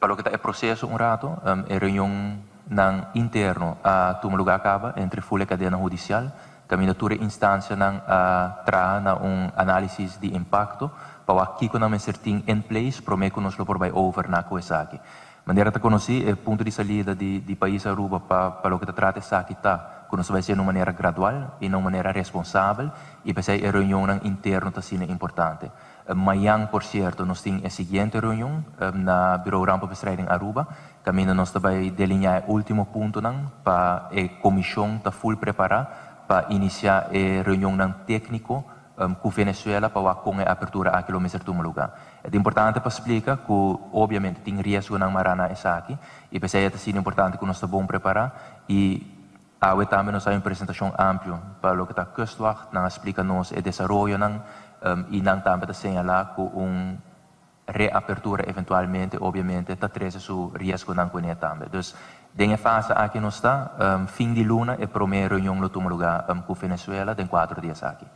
Pa loke ta e proceso un rato, e reunionnan interno a tuma luga caba entre full cadena hudicial, caminda tur instancianan a traha na un analisis di impacto pa wak kico nan mester tin in place prome cu nos lo por bay over na cu esaki. Manera ta conoci, e punto di salida di pais Aruba pa loke ta trata esaki ta cu nos ta bay haci na un manera gradual y na un manera responsabel y p'esey e reunionnan interno ta asina importante. Mayan, por cierto, nos tin e siguiente reunion na Bureau Rampenbestrijding Aruba, caminda nos ta bay delinea e ultimo puntonan pa e comision ta full prepara pa inicia e reunionnan tecnico cu Venezuela pa wak con e apertura aki lo mester tuma luga. E ta importante pa splica cu obviamente tin riesgonan mara na esaki y p'esey e ta asina importante cu nos ta bon prepara y awe tambe nos a hay un presentacion amplio pa loke ta Kustwacht, nan a splica nos e desaroyonan y nan tambe ta señala cu un reapertura eventualmente obviamente ta trece su riesgonan cune tambe. Dus den e fase aki nos ta, fin di luna e prome reunion lo tuma luga cu Venezuela den 4 dies aki.